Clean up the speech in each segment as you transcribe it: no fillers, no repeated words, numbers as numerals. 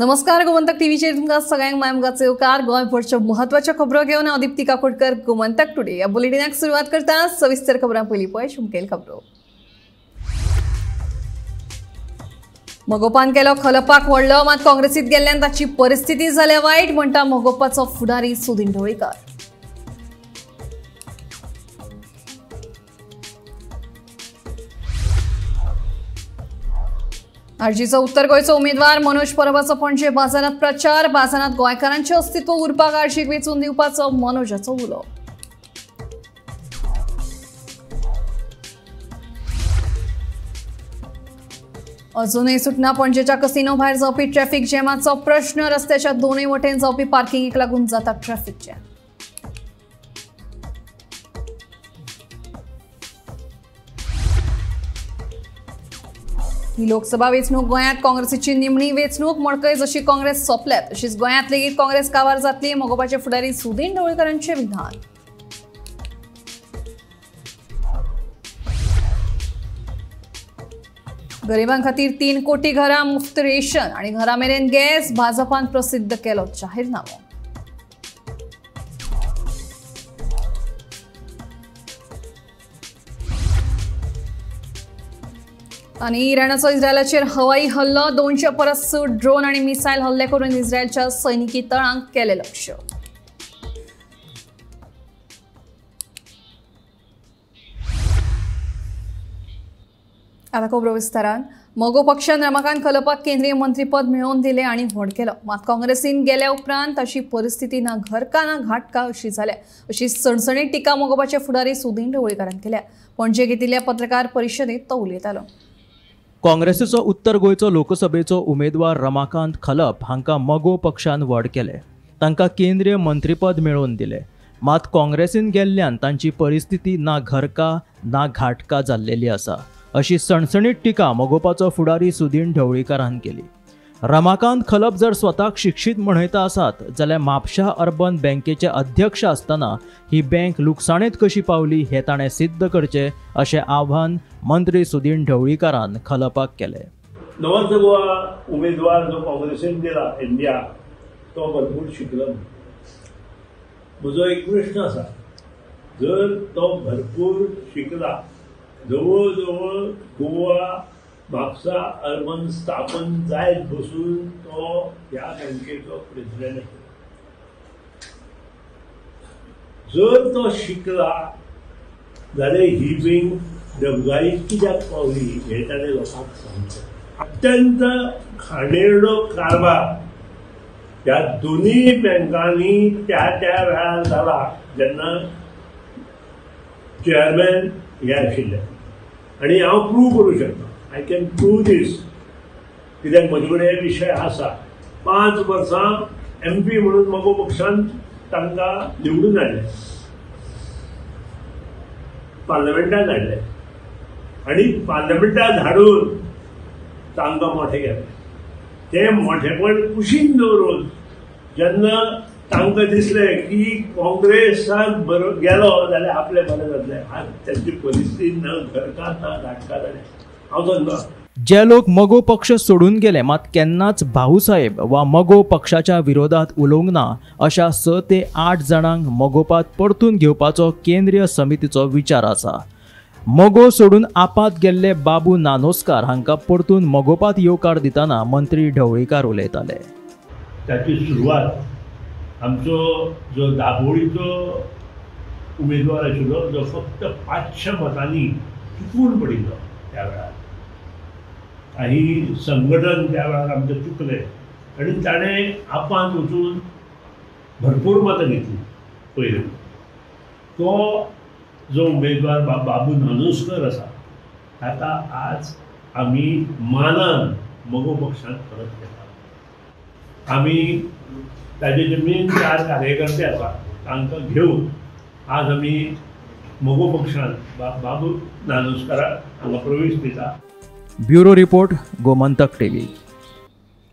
नमस्कार, गोमंतक टीव्हीचेर तुमकां सगळ्यांक मायमगाचो येवकार. गोंयभरच्यो म्हत्वाच्यो खबरो घेवन हांव दीप्ती काकोडकर गोमंतक टुडे ह्या बुलेटिनाक सुरवात करता. सविस्तर खबरां पयलीं पळय मुखेल खबरो. मगोपान केलो खलपाक व्हडलो, मात काँग्रेसीत गेल्ल्यान ताची परिस्थिती जाल्या वायट म्हणटा मगोपाचो फुडारी सुदीन ढवळीकर. आरजीचो उत्तर गोंयचो उमेदवार मनोज परबाचो पणजे बाजारांत प्रचार. बाजारांत गोंयकारांचें अस्तित्व उरपाक आरजीक वेंचून दिवपाचो मनोजाचो उलो. अजूनय सुटना पणजेच्या कसिनो भायर जावपी ट्रॅफिक जॅमाचो प्रश्न. रस्त्याच्या दोनूय वटेन जावपी पार्किंगेक लागून जाता ट्रॅफिक जॅम. ही लोकसभा वेंचणूक गोंयांत काँग्रेसीची निमणी वेंचणूक. मडकय जशी काँग्रेस सोंपल्या तशीच गोंयांत लेगीत काँग्रेस काबार जातली, मगोपाचे फुडारी सुदीन ढवळीकरांचें विधान. गरिबां खातीर 3 कोटी घरां, मुफ्त रेशन आनी घरा मेरेन गॅस, भाजपान प्रसिद्ध केलो जाहीरनामो. आनी इराणाचो इस्रायलाचेर हवाई हल्लो. 200 परस ड्रोन आनी मिसायल हल्ले करून इस्रायलच्या सैनिकी तळांक केले लक्ष. आता खबरो विस्तारान. मगो पक्षान रमाकांत खलपाक केंद्रीय मंत्रीपद मेळोवन दिलें आनी व्हड केलो, मात काँग्रेसीन गेल्या उपरांत ताची परिस्थिती ना घरका ना घाटका अशी जाल्या, अशी सणसणीत टिका मगोपाचे फुडारी सुदीन ढवळीकरान केल्या. पणजे घेतिल्ल्या पत्रकार परिशदेंत तो उलयतालो. काँग्रेसीचो उत्तर गोंयचो लोकसभेचो उमेदवार रमाकांत खलप हांकां मगो पक्षान व्हड केले, तांकां केंद्रीय मंत्रीपद मेळोवन दिलें, मात काँग्रेसीन गेल्ल्यान तांची परिस्थिती ना घरका ना घाटका जाल्लेली आसा, अशी सणसणीत टिका मगोपाचो फुडारी सुदीन ढवळीकरान केली. रमाकांत खलप जर स्वताक शिक्षीत म्हणयता आसात जाल्यार म्हापशा अर्बन बँकेचे अध्यक्ष आसतना ही बँक लुकसाणेंत कशी पावली हें ताणें सिद्ध करचें अशें आव्हान मंत्री सुदीन ढवळीकरान खलपाक केलें. नॉर्थ गोवा उमेदवार जो काँग्रेसीन दिला इंडिया, तो भरपूर शिकलो. म्हजो एक प्रश्न आसा, जर तो भरपूर शिकला, जवळ जवळ गोवा म्हापसा अर्बन स्थापन जायत बसून तो ह्या बँकेचो प्रेसिडेंट आशिल्लो. जर तो शिकला जाल्यार ही बँक डबघाईत कित्याक पावली हें ताणें लोकांक सांगचें. अत्यंत घाणेरडो कारभार ह्या दोनूय बँकांनी त्या त्या वेळार जाला जेन्ना चेअरमॅन हे आशिल्ले. आनी हांव प्रूव करूं शकता, I can prove दीस, कित्याक म्हजे कडेन हे विशय आसा. 5 वर्सां एम पी म्हणून मगो पक्षान तांकां निवडून हाडले, पार्लमेंटान हाडले आनी पार्लमेंटान हाडून तांकां मोठे केले. ते मोठेपण कुशीन दवरून जेन्ना तांकां दिसलें की काँग्रेसाक बरो गेलो जाल्यार आपलें बरें जातलें, आज तांची परिस्थिती ना घरकात ना घाटका जालें. हांव सांगता, जे लोक मगो पक्ष सोडून गेले मात केन्नाच भाऊसाहेब वा मगो पक्षाच्या विरोधात उलोवंक ना अशा 6 ते 8 जाणांक मगोपात परतून घेवपाचो केंद्रीय समितीचो विचार आसा. मगो सोडून आपात गेल्ले बाबू नानोस्कार हांकां परतून मगोपात येवकार दितना मंत्री ढवळीकार उलयताले. ताची सुरवात आमचो जो दाबोळीचो उमेदवार आशिल्लो, जो फक्त 500 मतांनी चुकून पडिल्लो त्या वेळार, काही संघटन त्या वेळार आमचें चुकलें आनी ताणें आपांत वचून भरपूर मतां घेतली. पयलीं तो जो उमेदवार बाबू नानोस्कर आसा, ताका आज आमी मानान मगो पक्षांत परत घेता. आमी ताजे जे मेन 4 कार्यकर्ते आसा तांकां घेवन आज आमी मगो पक्षांत बाबू नानोस्कराक हांगा प्रवेश दिता. Bureau report, Gomantak TV.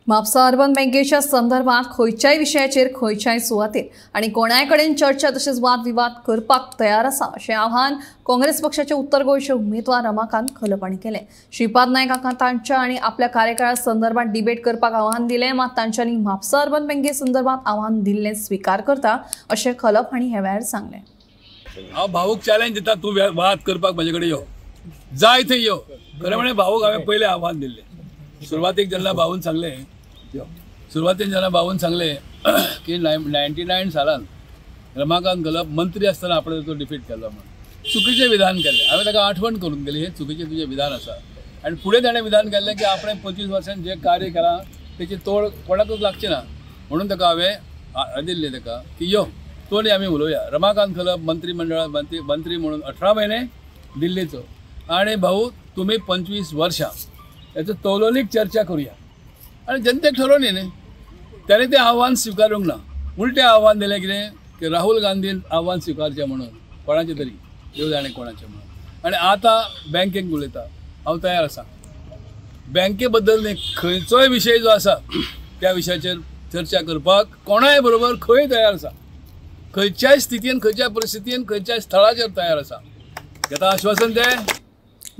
Mapusa urban बँकेच्या संदर्भात खंयच्याय विशयाचेर खंयच्याय सुवातेर आनी कोणाय कडेन चर्चा तशेंच वादविवाद करपाक तयार आसा अशें आव्हान काँग्रेस पक्षाचे उत्तर गोंयचे उमेदवार रमाकांत खलप हांणी केलें. श्रीपाद नायक हांकां तांच्या आनी आपल्या कार्यकाळा संदर्भात डिबेट करपाक आव्हान दिलें, मात तांच्यांनी म्हापसा अर्बन बँके संदर्भात आव्हान दिल्लें स्विकार करता अशें खलप हांणी ह्या वेळार सांगलें. हांव भाऊक चॅलेंज दिता, तूं वाद करपाक म्हजे कडेन यो, जाय थंय यो. खरें म्हणल्यार भाऊक हांवें पयलें आव्हान दिल्लें. सुरवातेक जेन्ना भाऊन सांगलें की 99 सालान रमाकांत खलप मंत्री आसतना आपणे तो डिफीट केलो म्हणून चुकीचें विधान केलें. हांवें ताका आठवण करून केली, हें चुकीचें तुजें विधान आसा. आनी फुडें ताणें विधान केल्लें की आपणें 25 वर्सां जें कार्य केलां तेची तोड कोणाकूच लागची ना, म्हणून ताका हांवें दिल्लें ताका की यो तो आनी आमी उलोवया. रमाकांत खलप मंत्रीमंडळात मंत्री म्हणून 18 म्हयने दिल्लीचो आनी भाऊ तुमी 25 वर्सां हेचो तौलनीक चर्चा करुया आनी जनतेक ठरोवन न्ही. ताणें तें आव्हान स्विकारूंक ना, उलटें आव्हान दिलें कितें की राहुल गांधीन आव्हान स्विकारचें म्हणून कोणाचें तरी, देव जाणें कोणाचें म्हणून. आनी आतां बँकेक उलयता, हांव तयार आसा बँके बद्दल न्ही खंयचोय विशय जो आसा त्या विशयाचेर चर्चा करपाक कोणाय बरोबर खंय तयार आसा, खंयच्याय स्थितीन, खंयच्याय परिस्थितीन, खंयच्याय स्थळाचेर तयार आसा. घेता आश्वासन तें.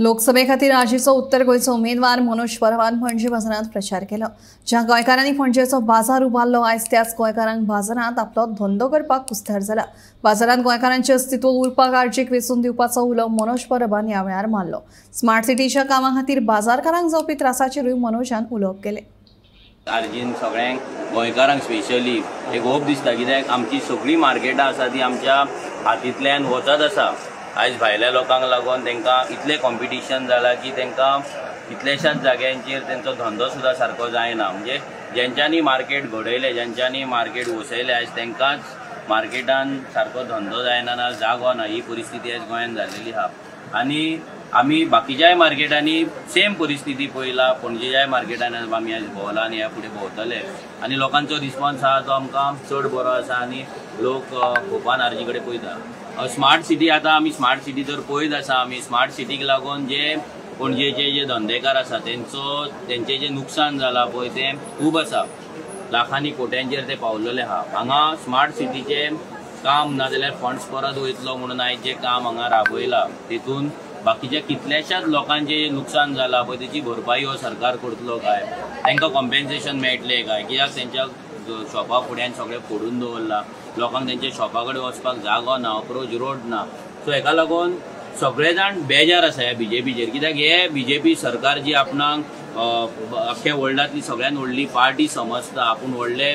लोकसभे खातीर आजीचो उत्तर गोंयचो उमेदवार मनोज परबान पणजे बाजारांत प्रचार केलो. ज्या गोंयकारांनी पणजेचो बाजार उबारलो आयज त्याच गोंयकारांक बाजारांत आपलो धंदो करपाक कुस्तार जाला. बाजारांत गोंयकारांचें अस्तित्व उरपाक आरजीक वेंचून दिवपाचो उलो मनोज परबान ह्या वेळार मारलो. स्मार्ट सिटीच्या कामा खातीर बाजारकारांक जावपी त्रासाचेरूय मनोजान उलोवप केलें. आरजीन सगळ्यांक गोंयकारांक स्पेशली एक होप दिसता कित्याक आमची सगळीं मार्केटां आसा ती आमच्या हातींतल्यान वचत आसा. आयज भायल्या लोकांक लागून तांकां इतलें कॉम्पिटिशन जालां की तांकां कितल्याशाच जाग्यांचेर तेंचो धंदो सुद्दां सारको जायना. म्हणजे जेंच्यांनी मार्केट घडयलें, जेंच्यांनी मार्केट वसयलें, आयज तांकांच मार्केटान सारको धंदो जायना, ना जागो ना. ही परिस्थिती आयज गोंयांत जाल्लेली आहा. आनी आमी बाकीच्याय मार्केटांनी सेम परिस्थिती पळयला. पणजेच्याय मार्केटान आमी आयज भोंवला आनी ह्या फुडें भोंवतले. आनी लोकांचो रिस्पॉन्स आहा तो आमकां चड बरो आसा आनी लोक खोपान आरजी कडेन पळयता. स्मार्ट सिटी आतां आमी स्मार्ट सिटी जर पळयत आसा, आमी स्मार्ट सिटीक लागून जे पणजेचे जे धंदेकार आसा तेंचो तेंचें जें नुकसान जालां पळय तें खूब आसा. लाखांनी कोट्यांचेर ते पावलेले आहा. हांगा स्मार्ट सिटीचें काम ना जाल्यार फंड्स परत वयतलो म्हणून आयज जें काम हांगा राबयलां तितून बाकीच्या कितल्याशाच लोकांचें नुकसान जालां पळय तेची भरपाई हो सरकार करतलो काय, तांकां कॉम्पेन्सेशन मेळटलें काय? कित्याक तेंच्या शॉपा फुड्यान सगळें फोडून दवरलां, लोकांक तेंच्या शॉपा कडेन वचपाक जागो ना, अप्रोच रोड ना. सो हेका लागून सगळे जाण बेजार आसा ह्या बीजेपीचेर. कित्याक हे बीजेपी सरकार जी आपणाक अख्ख्या वर्ल्डांतली सगळ्यान व्हडली पार्टी समजता, आपूण व्हडले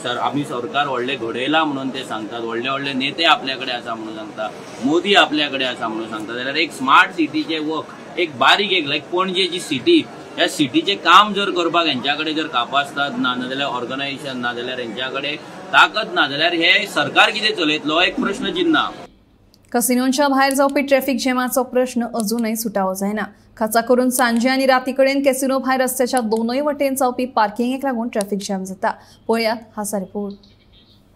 सर आमी सरकार व्हडलें घडयलां म्हणून ते सांगतात, व्हडले व्हडले नेते आपल्या कडेन आसा म्हणून सांगता, मोदी आपल्या कडेन आसा म्हणून सांगता, जाल्यार एक स्मार्ट सिटीचें वर्क एक बारीक एक लायक पणजेची सिटी, ह्या सिटीचें काम जर करपाक हेंच्या कडेन जर कापास्ताद ना, नाजाल्यार ऑर्गनायझेशन ना, जाल्यार हेंच्या कडेन ताकद ना, जाल्यार हे सरकार कितें चलयतलो एक प्रश्न चिन्ह. कसिनोंच्या भायर जावपी ट्रॅफिक जॅमाचो प्रश्न अजूनय सुटावो जायना. खासा करून सांजे आनी राती कडेन कॅसिनो भायर रस्त्याच्या दोनूय वटेन जावपी पार्किंगेक लागून ट्रॅफिक जॅम जाता. पळयात हाचा रिपोर्ट.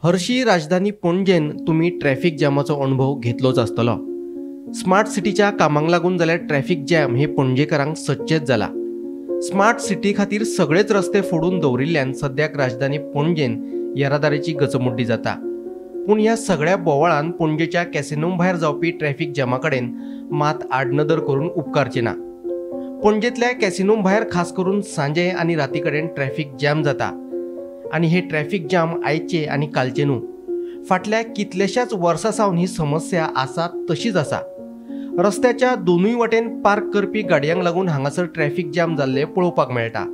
हरशी राजधानी पणजेन तुमी ट्रॅफिक जॅमाचो अणभव घेतलोच आसतलो. स्मार्ट सिटीच्या कामांक लागून जाल्यार ट्रॅफिक जॅम हे पणजेकारांक सदचेच जाला. स्मार्ट सिटी खातीर सगळेच रस्ते फोडून दवरिल्ल्यान सद्याक राजधानी पणजेन येरादारीची गचमुड्डी जाता. पूण ह्या सगळ्या बोवाळान पणजेच्या कॅसिनो भायर जावपी ट्रॅफिक जॅमा कडेन मात आडनदर करून उपकारचें ना. पणजेंतल्या कॅसिनो भायर खास करून सांजे आनी राती कडेन ट्रॅफिक जॅम जाता आनी हे ट्रॅफिक जॅम आयचे आनी कालचे न्हू, फाटल्या कितल्याशाच वर्सां सावन ही समस्या आसा तशीच आसा. रस्त्याच्या दोनूय वटेन पार्क करपी गाडयांक लागून हांगासर ट्रॅफिक जॅम जाल्लें पळोवपाक मेळटा.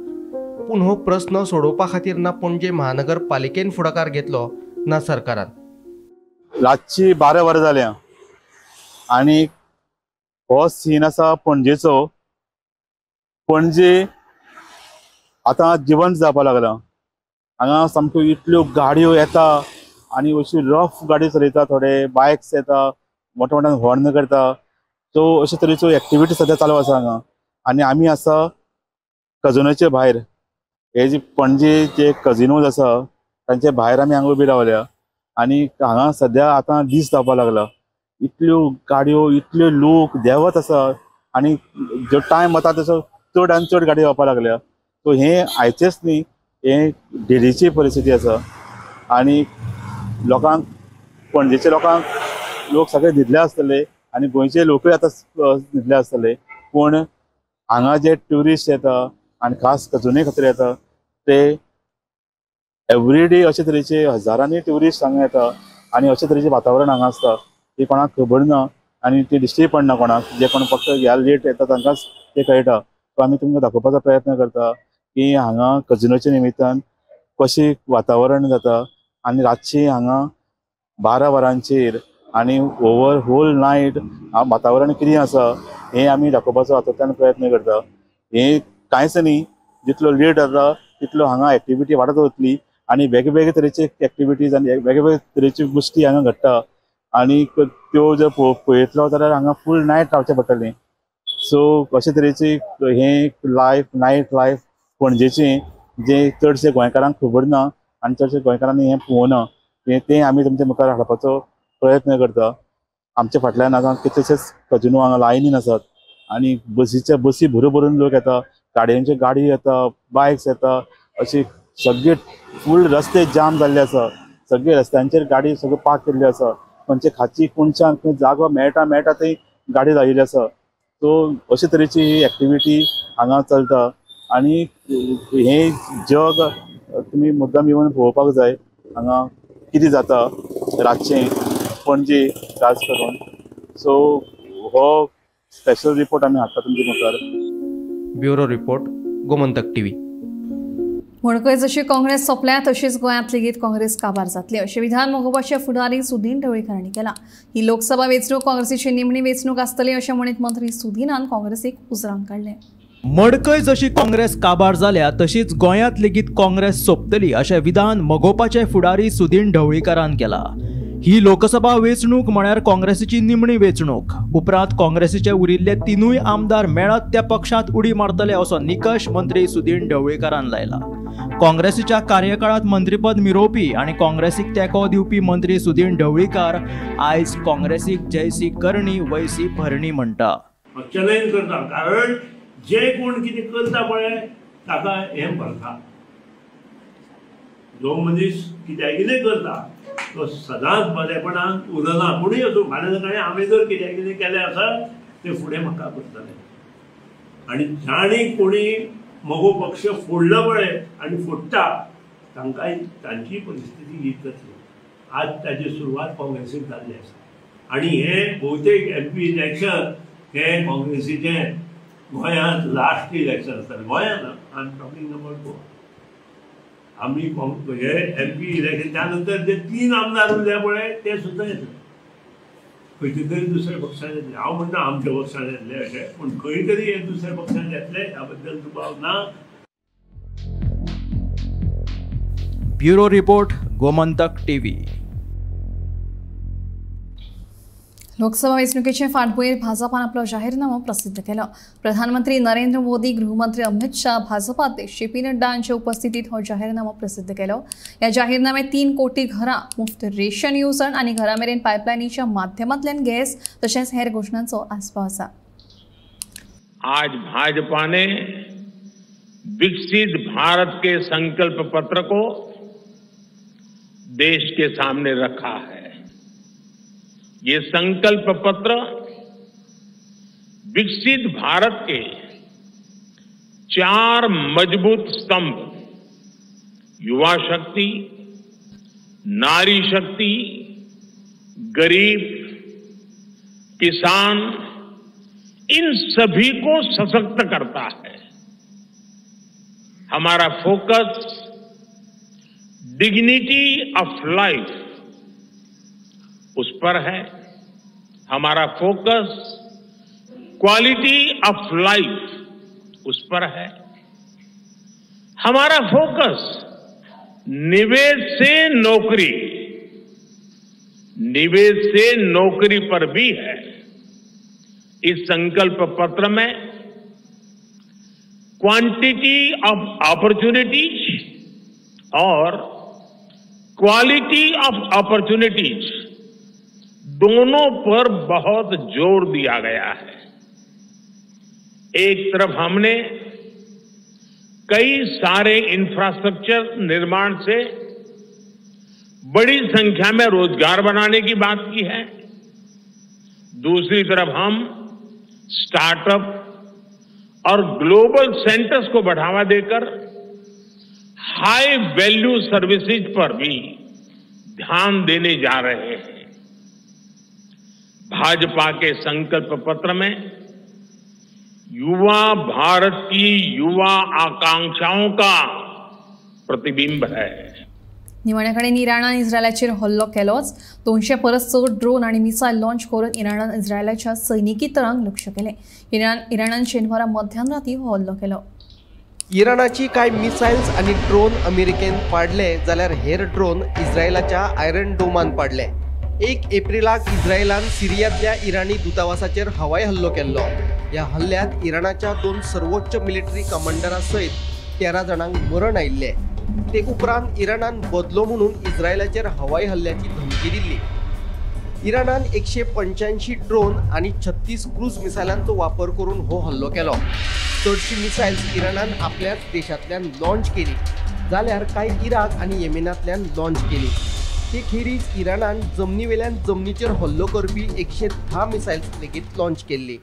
पूण हो प्रस्न सोडोवपा खातीर ना पणजे महानगरपालिकेन फुडाकार घेतलो ना सरकारान. रातची 12 वरां जाल्या आनी हो सीन आसा पणजेचो. पणजे आतां जिवंत जावपाक लागला. हांगा सामक्यो इतल्यो गाडयो येता आनी अशी रफ गाडी चलयता, थोडे बायक्स येता, मोठ्या मोठ्यान हॉर्न करता. सो अशे तरेच्यो एक्टिविटी सद्या चालू आसा हांगा. आनी आमी आसा कजिनोचे भायर. हे जे पणजे जे कजिनोज आसा तांचे भायर आमी हांगा उबी रावल्या आनी हांगा सद्या आतां दीस जावपाक लागला. इतल्यो गाडयो, इतल्यो लोक देंवत आसा आनी जो टायम वता तसो चड आनी चड गाडी येवपाक लागल्या. सो हें आयचेंच न्ही, हें डेलीची परिस्थिती आसा. आनी लोकांक, पणजेच्या लोकांक लोक सगळे न्हिदले आसतले आनी गोंयचे लोकूय आतां न्हिदले आसतले, पूण हांगा जे ट्युरिस्ट येता आनी खास कजुने खातीर येता ते एवरीडे अशे तरेचे हजारांनी ट्युरिस्ट हांगा येता आनी अशे तरेचें वातावरण हांगा आसता ती कोणाक खबर ना आनी ती दिश्टी पडना कोणाक. जे कोण फक्त ह्या लेट येता तांकांच ते कळटा. सो आमी तुमकां दाखोवपाचो प्रयत्न करता की हांगा कजिनोच्या निमित्तान कशें वातावरण जाता आनी रातची हांगा 12 वरांचेर आनी ओवर होल नायट वातावरण कितें आसा हें आमी दाखोवपाचो हातूंतल्यान प्रयत्न करता. हें कांयच न्ही, जितलो लेट जाता तितलो हांगा एक्टिविटी वाडत वतली आनी वेगवेगळे तरेचे एक्टिविटीज आनी वेगवेगळे तरेची गोश्टी हांगा घडटा आनी त्यो जर पळयतलो जाल्यार हांगा फूल नायट रावचें पडटलें. सो अशे तरेची हें लायफ, नायट लायफ पणजेचें जें चडशे गोंयकारांक खबर ना आनी चडशे गोंयकारांनी हें पळोवना, तें आमी तुमच्या मुखार हाडपाचो प्रयत्न करता. आमच्या फाटल्यान आतां कितलेशेच कजिनो हांगा लायनीन आसात आनी बसीच्या बसी भरून भरून लोक येता, गाडयांच्यो गाडी येता, बायक्स येता, अशी सगळे फूल रस्ते जाम जाल्ले आसा. सगळे रस्त्यांचेर गाडी सगळ्यो पार्क केल्ल्यो आसा. खंयचे खाची कोणच्यान खंय जागो मेळटा मेळटा थंय गाडी लायिल्ली आसा. सो अशे तरेची ही एक्टिविटी हांगा चलता आनी हें जग तुमी मुद्दाम येवन पळोवपाक जाय हांगा कितें जाता रातचें पणजे खास करून. सो हो स्पेशल रिपोर्ट आमी हाडटा तुमचे मुखार. Bureau report, Gomantak TV. मडकय जशी काँग्रेस सोंपल्या तशीच गोंयांत लेगीत काँग्रेस काबार जातली अशें विधान मगोपाचे फुडारी सुदीन ढवळीकर हांणी केलां. ही लोकसभा वेंचणूक काँग्रेसीची निमणी वेंचणूक आसतली अशें म्हणीत मंत्री सुदीनान काँग्रेसीक उजरावन काडलें. मडकय जशी काँग्रेस काबार जाल्या तशीच गोंयांत लेगीत काँग्रेस सोंपतली अशें विधान मगोपाचे फुडारी सुदीन ढवळीकरान केलां. ही लोकसभा वेंचणूक म्हळ्यार काँग्रेसीची निमणी वेंचणूक. उपरांत काँग्रेसीचे उरिल्ले 3 आमदार मेळत त्या पक्षांत उडी मारतले असो निकश मंत्री सुदीन ढवळीकरान लायला. काँग्रेसीच्या कार्यकाळात मंत्रीपद मिरोवपी आनी काँग्रेसीक तेंको दिवपी मंत्री सुदीन ढवळीकार आयज काँग्रेसीक जैसी करणी वैसी भरणी म्हणटा. चॅलेंज करता, कारण जे कोण कितें करता पळय ताका हें भरता. जो मनीस कित्याक कितें करता तो सदांच बरेपणान उरना. कोणूय आसूं, फाल्यां सकाळीं आमी जर कित्याक कितें केलें आसत तें फुडें म्हाका करतलें. आनी जाणी कोणी मगो पक्ष फोडलो पळय आनी फोडटा तांकांय तांची परिस्थिती हीच जातली. आज ताची सुरवात काँग्रेसीक जाल्ली आसा आनी हें भोवतेक एमपी इलेक्शन हें काँग्रेसीचें गोंयांत लास्ट इलेक्शन आसतलें. गोंयांत I am talking about Goa. आमी हे एमपी इलेक्शन त्या नंतर जे 3 आमदार उरले पळय ते सुद्दां येतले खंयचे तरी दुसऱ्या पक्षान येतले. हांव म्हणटा आमच्या पक्षान येतले अशें, पूण खंय तरी हे दुसऱ्या पक्षान येतले ह्या बद्दल दुबाव ना. Bureau report, Gomantak TV. Lok Sabha वेंचणुकेचे फाटभुंयेर भाजपान आपलो जाहीरनामो प्रसिद्ध केलो. प्रधानमंत्री नरेंद्र मोदी, गृहमंत्री अमित शाह, भाजपा अध्यक्ष जे पी नड्डा हांचे उपस्थितीत हो जाहीरनामो प्रसिद्ध केलो. ह्या जाहीरनाम्यात 3 कोटी घरां, मुफ्त रेशन येवजण आनी घरा मेरेन पायपलायनीच्या माध्यमांतल्यान गॅस तशेंच हेर घोशणांचो आस्पाव आसा. आज भाजपा ने विकसित भारत के संकल्प पत्र को देश के सामने रखा है. ये संकल्प पत्र विकसित भारत के 4 मजबूत स्तंभ, युवा शक्ति, नारी शक्ति, गरीब, किसान, इन सभी को सशक्त करता है. हमारा फोकस डिग्निटी ऑफ लाइफ उस पर है. हमारा फोकस क्वालिटी ऑफ लाइफ उस पर है. हमारा फोकस निवेश से नौकरी, निवेश से नौकरी पर भी है. इस संकल्प पत्र में quantity of opportunities Aur quality of opportunities दोनों पर बहुत जोर दिया गया है. एक तरफ हमने कई सारे इंफ्रास्ट्रक्चर निर्माण से बड़ी संख्या में रोजगार बनाने की बात की है। दूसरी तरफ हम स्टार्टअप और ग्लोबल सेंटर्स को बढ़ावा देकर हाई वैल्यू सर्विसेज पर भी ध्यान देने जा रहे हैं। भाजपा के संकल्प पत्र में युवा भारत की युवा आकांक्षाओं का प्रतिबिंब है। निमाणे कडेन इराणान इस्रायलाचेर हल्लो केलोच। 200 परस चड ड्रोन आनी मिसायल लॉन्च करून इराणान इस्रायलाच्या सैनिकी तळांक लक्ष्य केलें। इराणान शेनवारा मध्यान राती हो हल्लो केलो। इराणाची कांय मिसायल्स आनी ड्रोन अमेरिकेन पाडले जाल्यार हेर ड्रोन इस्रायलाच्या आयरन डोमान पाडले। 1 एप्रिलाक इस्रायलान सिरियांतल्या इराणी दूतावासाचेर हवाई हल्लो केल्लो। ह्या हल्ल्यांत इराणाच्या 2 सर्वोच्च मिलिटरी कमांडरा सयत 13 जाणांक मरण आयिल्लें। ते उपरांत इराणान बदलो म्हणून इस्रायलाचेर हवाई हल्ल्याची धमकी दिल्ली। इराणान 185 ड्रोन आनी 36 क्रूज मिसायलांचो वापर करून हो हल्लो केलो। चडशी मिसायल्स इराणान आपल्याच देशांतल्यान लॉन्च केली जाल्यार कांय इराक आनी येमेनांतल्यान लॉन्च केली। ते खेरीज इराणान जमनीवेल्यान जमनीचेर हल्लो करपी 110 मिसायल्स लेगीत लॉन्च केल्ली।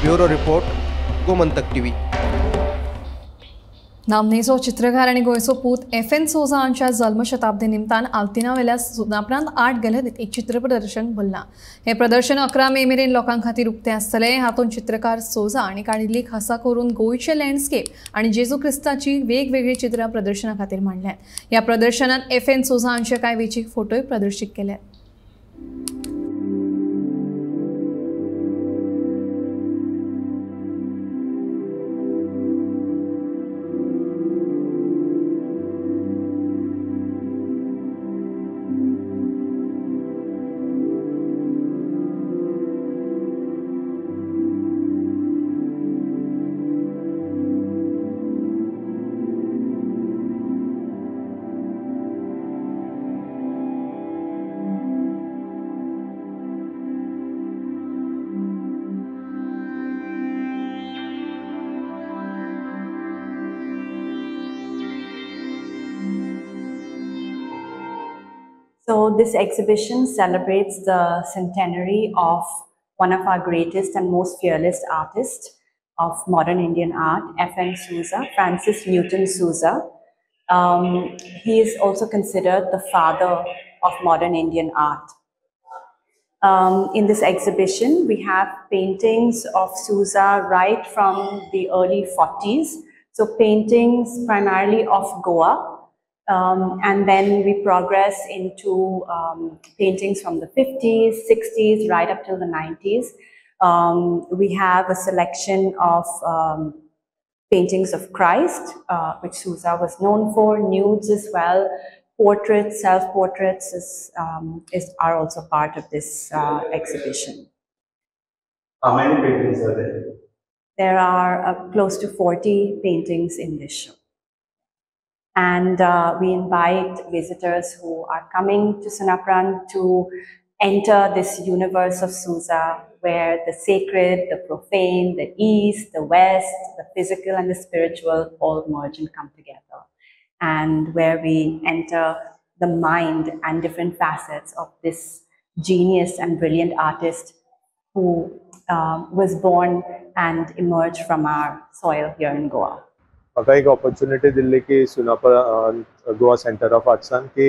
Bureau report, Gomantak TV. नामनेचो चित्रकार आनी गोंयचो पूत एफ.एन. सोजा हांच्या जल्मशताब्दी निमतान आल्तिनावेल्या सुनापरांत आर्ट गॅलरीत एक चित्र प्रदर्शन भरलां। हें प्रदर्शन 11 मे मेरेन लोकां खातीर उक्तें आसतलें। हातूंत चित्रकार सोजा हांणी काडिल्ली खासा करून गोंयचें लँडस्केप आनी जेजू क्रिस्ताची वेगवेगळीं चित्रां प्रदर्शना खातीर मांडल्यात। ह्या प्रदर्शनांत एफ.एन. सोजा हांचे कांय वेंचीक फोटोय प्रदर्शीत केल्यात। So this exhibition celebrates the centenary of one of our greatest and most fearless artists of modern Indian art, F.N. Souza, Francis Newton Souza. He is also considered the father of modern Indian art. In this exhibition, we have paintings of Souza right from the early 40s. So paintings primarily of Goa. And then we progress into paintings from the 50s, 60s, right up till the 90s. We have a selection of paintings of Christ, which Souza was known for, nudes as well, portraits, self-portraits are also part of this exhibition. How many paintings are there? There are close to 40 paintings in this show. And we invite visitors who are coming to Sunaparant to enter this universe of Souza, where the sacred, the profane, the East, the West, the physical and the spiritual all merge and come together, and where we enter the mind and different facets of this genius and brilliant artist who was born and emerged from our soil here in Goa. म्हाका एक opportunity दिल्ली की Sunaparant Goa centre of आर्ट्सान की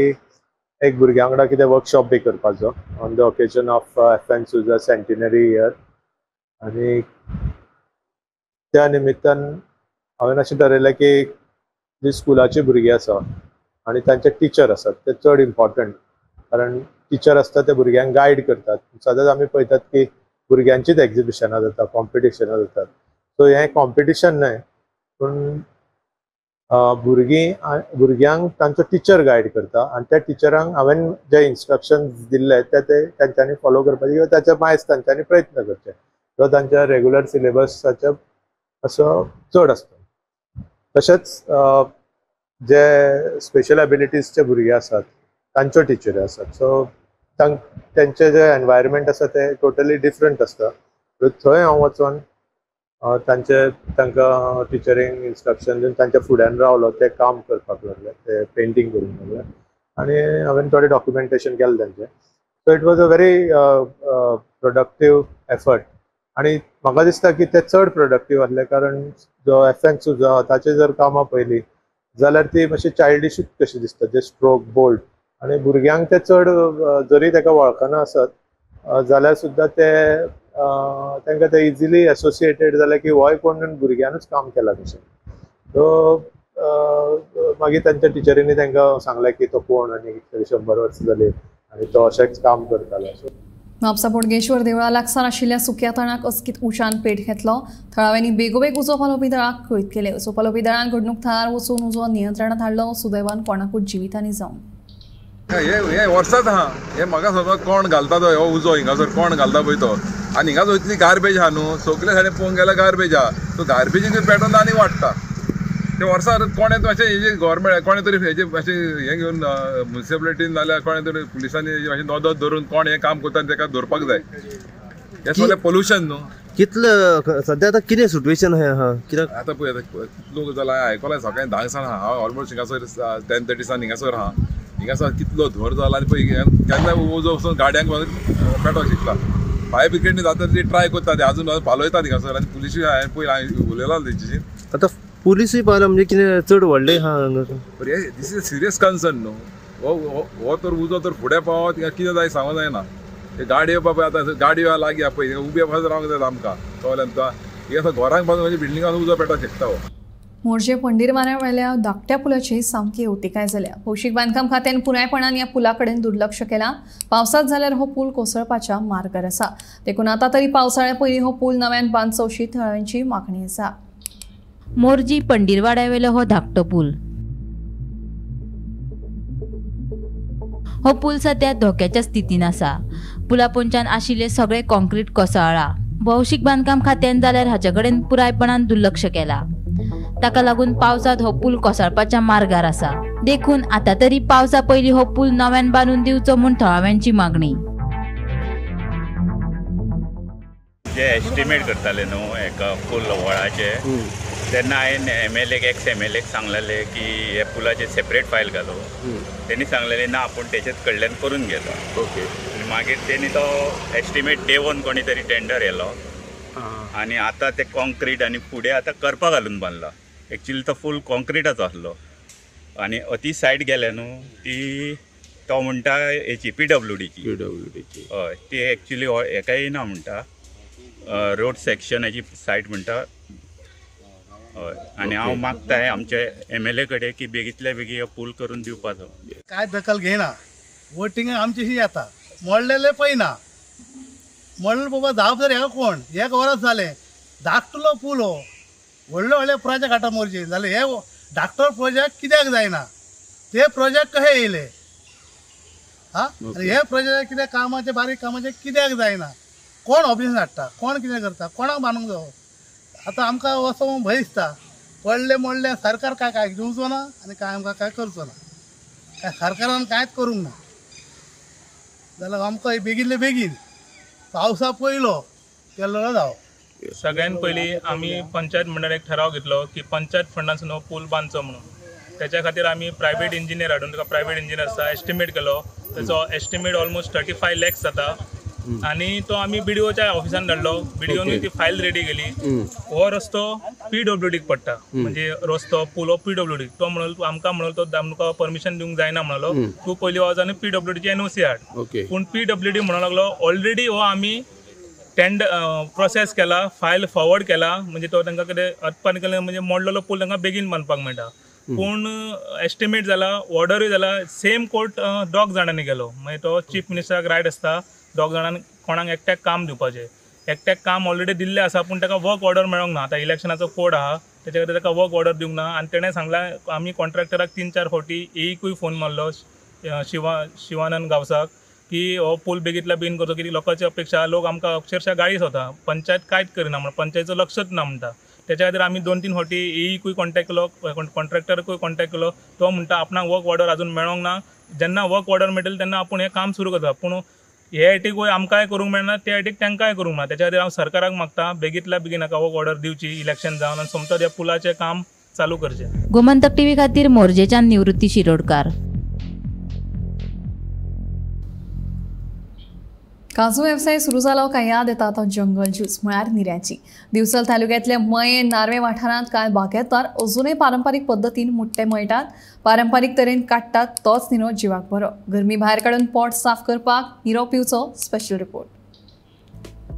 एक भुरग्यां वांगडा कितें workshop बी करपाचो on the occasion of F N. Souza centenary year. आनी त्या निमित्तान हांवें अशें ठरयलें की जी स्कुलाची भुरगीं आसा आनी तांचे टिचर आसात ते चड इम्पॉर्टंट, कारण टिचर आसता ते भुरग्यांक गायड करतात. सदांच आमी पळयतात की भुरग्यांचीच एग्जिबिशनां जाता, कॉम्पिटिशनां जातात. सो हें कॉम्पिटिशन न्हय, पूण भुरगीं भुरग्यांक तांचो टिचर गायड करता आनी त्या टिचरांक हांवें जे इन्स्ट्रक्शन्स दिल्ले ते तांच्यांनी फॉलो करपाचे किंवा ताच्या मायज तांच्यांनी प्रयत्न करचे, जो तांच्या रेगुलर सिलेबसाच्या असो चड आसता. तशेंच जे स्पेशल एबिलिटीजचे भुरगे आसात तांच्यो टिचरी आसात. सो तांचे जे एनवायरमेंट आसा ते टोटली डिफरंट आसता. थंय हांव वचोन तांचे तांकां टिचरींक इन्स्ट्रक्शन दिवन तांच्या फुड्यान रावलो, ते काम करपाक लागले, ते पेंटींग करूंक लागले आनी हांवें थोडें डॉक्युमेंटेशन केलें तांचें. So it was a very productive effort आनी म्हाका दिसता की ते चड प्रोडक्टीव आसले, कारण जो एफ.एन. सुजा ताचे जर कामां पळयली जाल्यार ती मातशी चायल्डिशूच कशी दिसता, जे स्ट्रोक बोल्ड आनी भुरग्यांक ते चड जरी ताका वळखना आसत जाल्यार सुद्दां ते तांकां ते इजिली एसोसिएटेड जाले की होय कोण भुरग्यानूच काम केलां तशें. सो मागीर तांच्या टिचरींनी तांकां सांगलें की तो कोण आनी 100 वर्सां जाली आनी तो अशेंच काम करतालो. सो म्हापसा बोडगेश्वर देवळा लागसार आशिल्ल्या सुक्या तणाक अचकीत उज्यान पेट घेतलो. थळाव्यांनी बेगोबेग उजो पालोवपी दळाक कळीत केले. उजो पालोवपी दळान घडणूक थळार वचून उजो नियंत्रणांत हाडलो. सुदैवान कोणाकूच जिवितांनी जावंक हे वर्साच आहा हे म्हाका समज कोण घालता तो हो उजो हिंगासर कोण घालता पळय तो, आनी हिंगासर इतली गार्बेज आहा न्हू, सगळे सायडीन पळोवंक गेल्यार गार्बेज आहा. सो गार्बेजीचे पेटोवन आनी वाडटा. ते वर्सा कोणें मातशें हेजे गव्हर्मेंट कोणें तरी हेजे मातशें हें घेवन म्युनिसिपलिटीन नाल्यार कोणें तरी पुलिसांनी मातशें नदर धरून कोण हें काम करता तेका धरपाक जाय. हें सगळें पोल्युशन न्हू. कितले सद्या आतां कितें सिट्युएशन आहा कित्याक आतां पळय आतां कितलो जाला आयकलां सकाळीं 10 सावन आहा, हांव ऑलमोस्ट हिंगासर 10:30 सावन हिंगासर आहा. हिंगासर कितलो धर जाला आनी पळय केन्ना उजो वचून गाडयांक पेटोवंक शकता. फायर ब्रिगेडनी जाता ती ट्राय करता, ते आजून पालयतात हिंगासर आनी पुलिसूय हांवें पळय हांवें उलयला तेंच्याशी. आतां पुलिसूय पावला म्हणजे कितें चड व्हडलें आहा हांगा. This is a serious concern न्हू. हो तर उजो तर फुडें पावत कितें जाय सांगूंक जायना. ते गाडयो बाबा आतां गाडयो लागीं आहा पळय उबे पासून रावंक जाय आमकां, कळ्ळें आमकां. हिंगासर घरांक पासून म्हणजे बिल्डिंगान उजो पेटोवंक शकता हो. मोरजे पंडीरवाऱ्या वेल्या धाकट्या पुलाची सामकी अवतिकाय जाल्या. भौशीक बांदकाम खात्यान पुरायपणान ह्या पुला कडेन दुर्लक्ष केलां. पावसांत जाल्यार हो पूल कोसळपाच्या मार्गार आसा. देखून आतां तरी पावसाळ्या पयलीं हो पूल नव्यान बांदचो अशी थळाव्यांची मागणी आसा. मोरजी पंडीरवाड्यावेलो हो धाकटो पूल. हो पूल सद्या धोक्याच्या स्थितीन आसा. पुला पोंच्यान आशिल्ले सगळे कॉन्क्रीट कोसळ्ळा. भौशीक बांदकाम खात्यान जाल्यार हाचे कडेन पुरायपणान दुर्लक्ष केला. ताका लागून पावसांत हो पूल कोसळपाच्या मार्गार आसा. देखून आतां तरी पावसा पयलीं हो पूल नव्यान बांदून दिवचो म्हूण थळाव्यांची मागणी. जे एस्टिमेट करताले न्हू एका फूल व्हळाचे तेन्ना हांवें एम एल एक एक्स एम एल एक सांगलेलें की हे पुलाचे सेपरेट फायल घालो. तेणी सांगलेलें ना आपूण तेचेच कडल्यान करून घेता. ओके. आनी मागीर तेणी तो एस्टिमेट देंवोन कोणी तरी टेंडर येलो आनी आतां ते कॉन्क्रीट आनी फुडें आतां करपा घालून बांदला. एक्चुली तो फूल कॉन्क्रिटाचो आसलो आनी अती सायड गेले न्हू ती तो म्हणटा हेची पी डब्ल्यू डीची. हय, ती एक्चुली हेका येयना म्हणटा, रोड सेक्शन हेची सायड म्हणटा. हय, आनी हांव मागताय आमच्या एम एल ए कडेन की बेगींतल्या बेगीन हो पूल करून दिवपाचो. काय दखल घेयना, वोटिंग आमची येता मोडलेले पळयना. म्हणून बाबा जबाबदार हेका कोण? एक वरस जालें धाकटुलो पूल हो, व्हडलो व्हडले प्रोजेक्ट हाडटा मोरजे, जाल्यार हे धाकटो प्रोजेक्ट कित्याक जायना? ते प्रोजेक्ट कशे येयले? हा, आनी हे प्रोजेक्ट कित्याक कामाचे बारीक कामाचे कित्याक जायना? कोण ऑब्जेक्शन हाडटा, कोण कितें करता, कोणाक बांदूंक जावो? आतां आमकां वचोंक भंय दिसता. पडले मोडले सरकार काय काय दिवचो ना आनी काय आमकां काय करचो ना, काय सरकारान कांयच करूंक ना. जाल्यार आमकां बेगीनले बेगीन पावसा पयलो केल्लो जावो. सगळ्यात पयलीं आमी पंचायत मंडळान एक ठराव घेतलो की पंचायत फंडांसून हो पूल बांदचो म्हणून. त्याच्या खातीर आमी प्रायवेट इंजिनियर हाडून, ताका प्रायवेट इंजिनियर आसा, एस्टिमेट केलो. ताचो एस्टिमेट ऑलमोस्ट 35 लॅक्स जाता आनी तो आमी बीडीओच्या ऑफिसान धाडलो. बीडीओन ती फायल रेडी केली. हो रस्तो पीडब्ल्यू डीक पडटा, म्हणजे रस्तो पूल हो पीडब्ल्यू डीक. तो म्हणलो आमकां म्हणलो तो आमकां परमिशन दिवंक जायना म्हणलो, तूं पयलीं वच आनी पीडब्ल्यू डीची एनओसी हाड. पूण पीडब्ल्यू डी म्हणूंक लागलो ऑलरेडी हो आमी टेंडर प्रोसेस केला, फायल फॉरवर्ड केला, म्हणजे तो तांकां कितें अदपान केलें म्हणजे मोडलेलो पूल तांकां बेगीन बांदपाक मेळटा. पूण एस्टिमेट जाला, ऑर्डरूय जाला, सेम कोर्ट दोग जाणांनी गेलो. मागीर तो चीफ मिनिस्टराक रायट आसता दोग जाणांनी कोणाक एकट्याक काम दिवपाचें. एकट्याक काम ऑलरेडी दिल्लें आसा पूण ताका वर्क ऑर्डर मेळोंक ना. आतां इलेक्शनाचो कोड आहा तेच्या खातीर ताका वर्क ऑर्डर दिवंक ना. आनी तेणें सांगलां आमी कॉन्ट्रॅक्टराक 3-4 फावटी एईकूय फोन मारलो शिवानंद गांवसाक की हो पूल बेगींतल्या बेगीन करचो, कित्याक लोकांची अपेक्षा, लोक आमकां अक्षरशः गाळी सोदता, पंचायत कांयच करिना म्हणून, पंचायतीचो लक्षच ना म्हणटा. तेच्या खातीर आमी 2-3 फावटी एईकूय कॉन्टेक्ट केलो, कॉन्ट्रॅक्टरकूय कॉन्टेक्ट केलो. तो म्हणटा आपणाक वर्क ऑर्डर अजून मेळोंक ना, जेन्ना वर्क ऑर्डर मेळटलें तेन्ना आपूण हें काम सुरू करता. पूण हे हेटीकूय आमकांय करूंक मेळना, त्या हेटीक तांकांय करूंक मेळना. तेच्या खातीर हांव सरकाराक मागता बेगींतल्या बेगीन हाका वर्क ऑर्डर दिवची, इलेक्शन जावन आनी सोमतोच ह्या पुलाचें काम चालू करचें. गोमंतक टीव्ही खातीर मोरजेच्यान निवृत्ती शिरोडकार. काजू वेवसाय सुरू जालो काय याद येता तो जंगल ज्यूस म्हळ्यार निऱ्याची. दिवचल तालुक्यांतल्या मये नार्वे वाठारांत कांय बागेतदार अजूनय पारंपारीक पद्दतीन मुट्टे मळटात. पारंपारीक तरेन काडटात तोच निरो जिवाक बरो. गरमी भायर काडून पोट साफ करपाक निरो पिवचो. Special report.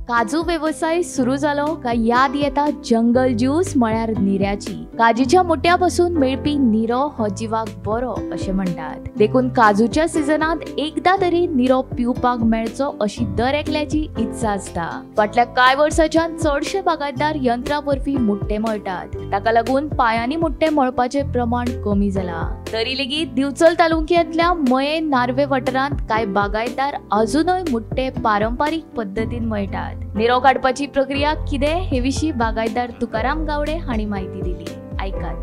काजू वेवसाय सुरू जालो काय याद येता जंगल ज्यूस म्हळ्यार निऱ्याची. काजीच्या मुट्या पासून मेळपी निरो हो जिवाक बरो अशें म्हणटात. देखून काजूच्या सिजनांत एकदा तरी निरो पिवपाक मेळचो अशी दर एकल्याची इत्सा आसता. फाटल्या कांय वर्सांच्यान चडशे बागायतदार यंत्रा वरवीं मुट्टे मळटात. ताका लागून पायांनी मुट्टे मळपाचें प्रमाण कमी जाला. तरी लेगीत दिवचल तालुक्यांतल्या मये नार्वे वाठारांत कांय बागायतदार अजुनय मुट्टे पारंपारीक पद्दतीन मळटात. निरो काडपाची प्रक्रिया कितें हे विशीं बागायतदार तुकाराम गावडे हांणी म्हायती दिली. आयकात.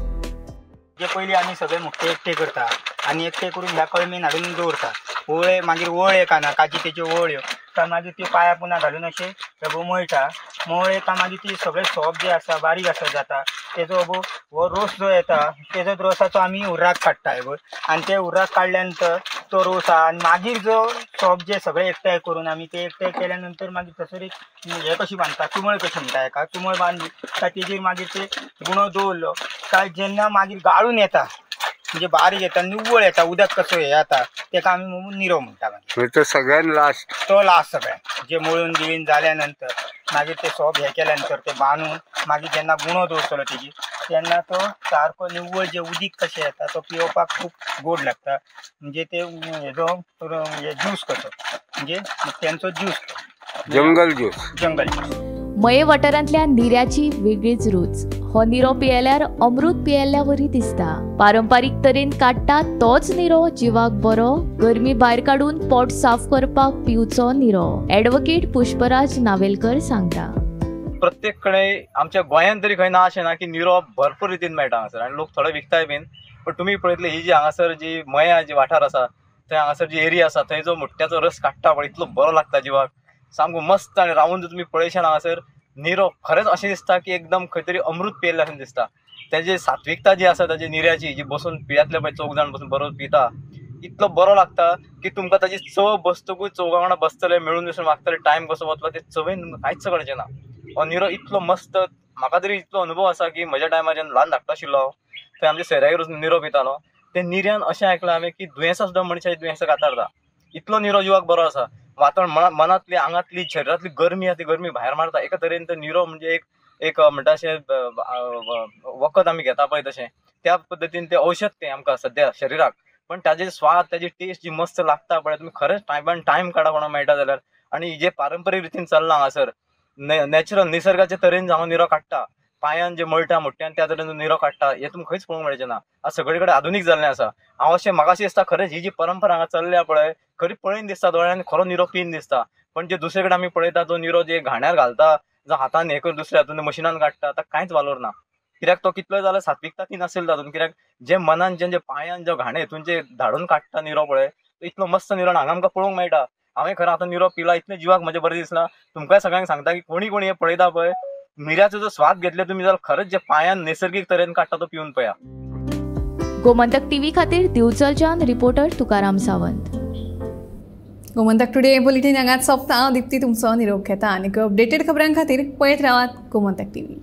जे पयलीं आमी सगळे मुट्टे एकटे करता आनी एकटे करून ह्या कळमेन हाडून दवरता. ओळे मागीर ओळे काना काजी तेच्यो ओळ्यो काय मागीर त्यो पांया पुना घालून अशें अबो मळटा. मळ्ळे काय मागीर ती सगळे सोप जे आसा बारीक आसा जाता तेजो अबो हो रोस जो येता तेजो रोसाचो आमी उर्राक काडटा अबो. आनी ते उर्राक काडल्या नंतर तो रोस आहा आनी मागीर जो सोप जे सगळे एकठांय करून आमी ते एकठांय केल्या नंतर मागीर थंयसर एक हें कशी बांदता, तुमळ कशी म्हणटा हेका, तुमळ बांदली काय तेजेर मागीर ते गुणो दवरलो काय जेन्ना मागीर गाळून येता म्हणजे बारीक येता निव्वळ येता उदक कसो हे येता तेका आमी निरो म्हणटा. मागीर तो सगळ्यान लास्ट, तो लास्ट सगळ्यान जे मळून बिळून जाल्या नंतर मागीर ते सोप हे केल्या नंतर ते बांदून मागीर जेन्ना गुणो दवरतलो तेजी तेन्ना तो सारको निव्वळ जे उदीक कशें येता तो पिवपाक खूब गोड लागता. म्हणजे ते हेजो ज्यूस कसो म्हणजे तेंचो juice, jungle juice, jungle juice. Mayem वाठारांतल्या निऱ्याची वेगळीच रूच. हो निरो पियेल्यार अमृत पियेल्ल्या वरी दिसता. पारंपारीक तरेन काडटा तोच निरो जिवाक बरो. गरमी भायर काडून पोट साफ करपाक पिवचो निरो. ॲडव्होकेट पुष्पराज नावेलकर सांगता. प्रत्येक कडेन आमच्या गोंयांत तरी खंय ना अशें ना की निरो भरपूर रितीन मेळटा हांगासर आनी लोक थोडे विकताय बीन. पण तुमी पळयतले ही जी हांगासर जी मया जी वाठार आसा थंय हांगासर जी एरिया आसा थंय जो मुट्ट्याचो रस काडटा पळय इतलो बरो लागता जिवाक सामको मस्त. आनी रावून जर तुमी पळयशात हांगासर निरो खरेंच अशें दिसता की एकदम खंय तरी अमृत पियेल्लें अशें दिसता. तेजी सात्विकता जी आसा ताजी निऱ्याची जी बसून पियातले पळय चौग जाण बसून बरो पिता इतलो बरो लागता की तुमकां ताजी चव बसतकूच चौगा वांगडा बसतले मेळून मिसळून वागतले टायम कसो वतलो ते चवयन तुमकां कांयच कळचें ना. हो निरो इतलो मस्त, म्हाका तरी इतलो अनुभव आसा की म्हज्या टायमार जेन्ना ल्हान धाकटो आशिल्लो हांव थंय आमच्या सोयऱ्यागेर वचून निरो पितालो. ते निऱ्यान अशें आयकलां हांवें की दुयेंसां सुद्दां मनशाची दुयेंसां कातारता. इतलो निरो जिवाक बरो आसा. वातावरण मनांतली आंगांतली शरिरांतली गरमी आसा ती गरमी भायर मारता. एका तरेन तो निरो म्हणजे एक एक म्हणटा अशें वखद आमी घेता पळय तशें त्या पद्दतीन तें औषध तें आमकां सद्या शरिराक. पण ताजे स्वाद ताजी टेस्ट जी मस्त लागता पळय तुमी खरेंच टायमान टायम काडा कोणाक मेळटा जाल्यार. आनी जे पारंपरीक रितीन चल्लां हांगासर नॅचरल निसर्गाचे तरेन हांगा निरो काडटा, पांयान जे मळटा मोठ्यान त्या तरेन निरो काडटा हें तुमकां खंयच पळोवंक मेळचें ना. आज सगळे कडेन आधुनीक जाल्लें आसा. हांव अशें म्हाका अशें दिसता खरेंच ही जी परंपरा हांगा चल्ल्या पळय खरी पळयन दिसता दोळ्यान खरो निरो पीन दिसता. पण जे दुसरे कडेन आमी पळयता तो निरो जे घाण्यार घालता जो हातान हें करून दुसऱ्या हातून मशिनान काडटा ताका कांयच वालोर ना. कित्याक तो कितलोय जाल्यार सात्विकता ती नासली तातूंत. कित्याक जे मनान जे पांयान जो घाणे हितून जे धाडून काडटा निरो पळय तो इतलो मस्त निरो हांगा आमकां पळोवंक मेळटा. हांवें खरें आतां निरो पिला इतलें जिवाक म्हजें बरें दिसलां. तुमकांय सगळ्यांक सांगता की कोणी कोणी हें पळयता पळय निऱ्याचो जो स्वाद घेतले तुमी जाल्यार खरेंच जे पांयान नैसर्गीक तरेन काडटा तो पिवन पळया. गोमंतक टीव्ही खातीर दिवचलच्यान reporter Tukaram Sawant. Gomantak today bulletin हांगाच सोंपता. हांव दीप्ती तुमचो निरोप घेता आनी अपडेटेड खबरां खातीर पळयत रावात गोमंतक टीव्ही.